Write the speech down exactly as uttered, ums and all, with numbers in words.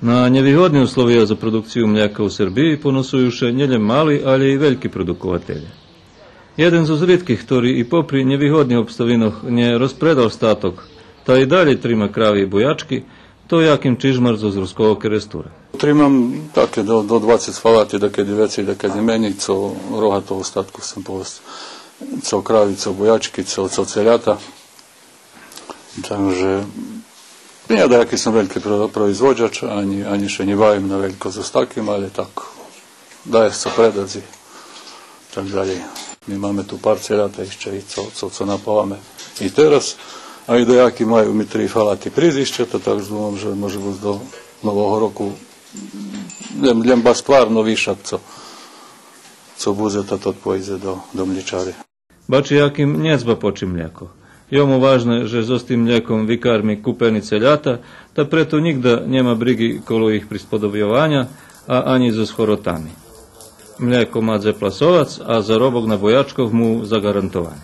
На нєвигодни условия за продукцию млєка у Сербиї поносую ше нєлєм мали, алє и вельки продукователє. Єден зоз ритких хтори и попри нєвигодних обставинох нє розпредал статок, та и далєй трима крави и боячки, то Яким Чижмар зоз Руского Керестура. Тримам таке до, до двацец фалати, дакеди вецей, дакеди менєй, цо рогатого статку сом повесц, цо крави, цо боячки, цо, цо целята. Так же, нє да яки сом вельки про-, производзяч, анї, анї ше нє бавим на велько зоз таким, алє так, дає ше цо предац и так далєй. Ми маме ту пар целята ище и цо, цо, цо напаваме и тераз, а и даяки маю ми три фалати приз ище, та так думам же може буц до Нового року лєм, лєм баш стварно вишак цо, цо будзе, та тот пойдзе до, до млєчари. Бачи Яким нє дзба почи млєко. Йому важне же зоз тим млєком викарми купени целята, та прето нїґда нєма бриґи коло їх присподобйованя, а анї зоз хоротами. Млєко ма дзе пласовац, а заробок на боячкох му заґарантовани.